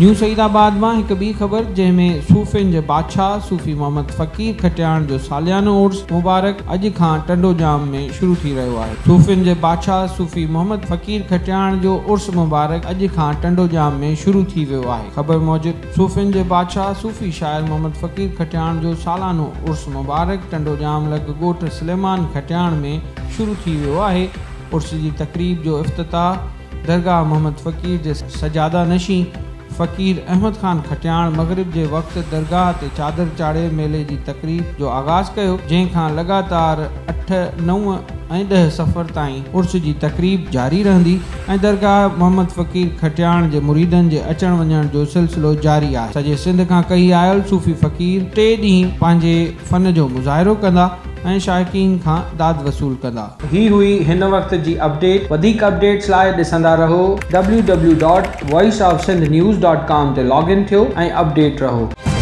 نيو سعيد آباد مان هڪ ٻي خبر جنهن ۾ صوفين جي بادشاهه صوفي محمد فقير کٽياڻ جو ساليانو عرس مبارڪ اڄ کان ٽنڊوڄام ۾ شروع ٿي رهيو آهي. صوفين جي بادشاهه صوفي محمد فقير کٽياڻ جو عرس مبارڪ اڄ کان ٽنڊوڄام ۾ شروع ٿي ويو آهي. خبر موجب صوفين جي بادشاهه صوفي شاعر محمد فقير کٽياڻ جو سالانو عرس مبارڪ ٽنڊوڄام لڳ ڳوٺ سليمان کٽياڻ ۾ شروع ٿي ويو آهي. عرس جي تقريب جو افتتاح درگاهه محمد فقير جي سجاده نشين فقير احمد خان کٽياڻ مغرب جي وقت درگاهه تي چادر چاڙهي ميلي جي تقريب جو آغاز ڪيو، جنهن کان لڳاتار اٺ، نو ۽ ڏهه صفر تائين عرس جي تقريب جاري رهندي ۽ درگاهه محمد فقير کٽياڻ جي مريدن جي اچڻ وڃڻ جو سلسلو جاري آهي. سڄي سنڌ کان ڪهي آيل صوفي فقير ٽي ڏينهن پنهنجي فن جو مظاهرو ڪندا ۽ شائقين کان داد وصول ڪندا. هي هئي هن وقت جي اپڊيٽ وڌيڪ اپڊيٽس لاء ڏسندا رهو W W dot voice of Sindh news dot com تي لاگ ان ٿيو ۽ اپڊيٽ رهو.